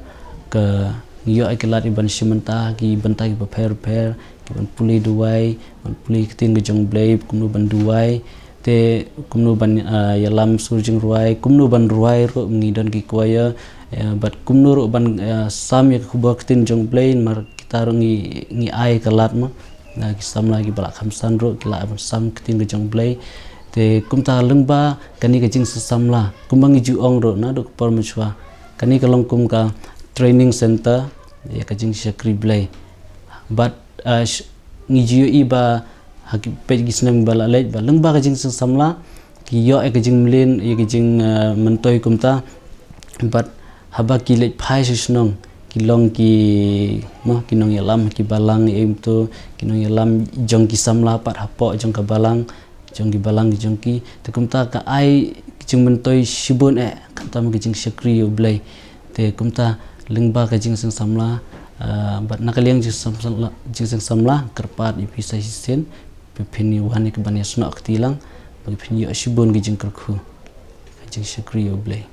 ka ngi ïoh ïa ka lad ïa ban ïashim bynta, ki bynta kiba pher pher, ki ban pule duwai, ban pule ktien ka jong U Blei, kumno ban duwai. Te kumno ban, ah, ïalam sur jingrwai, kumno ban rwai ruh ngi don ki choir, eh, bad kumno ruh ban, eh, sam ïa ka khubor ktien jong U Blei, namar kita ruh ngi, ngi ai ka lad ma. Na ki samla kiba la kham san ruh ki lah ban sam ktien ka jong U Blei. Te kumta lyngba kane ka jingseng samla, kumba ngi ju ong ruh naduh ka por mynshuwa. Kane ka long kum ka training center ïa ka jingshakri Blei. Bad, ah, sh- ngi ju ïohi ba ha ki peit ki snem ba la leit ba lyngba ka jingseng samla ki ïoh ïa ka jingmlien, ïa ka jing, ah, myntoi kumta. Bad haba ki leit phai sha shnong ki long ki, mo, ki nongïalam ki balang, ïa, em to, ki nongïalam jong ki samla pat hapoh jong ka balang, jong ki balang jong ki. Te kumta ka ai ka jingmyntoi shibun eh, khamtam ka jingshakri ïa U Blei. Te kumta lyngba ka jingseng samla, ah, bad na ka liang jingseng samla, jingseng samla kyrpad ïa phi sa shisien ba phin ïa wan ïa ka ban ïa snoh kti lang, ba phin ïoh shibun ka jingkyrkhu, ka jingshakri ïa U Blei.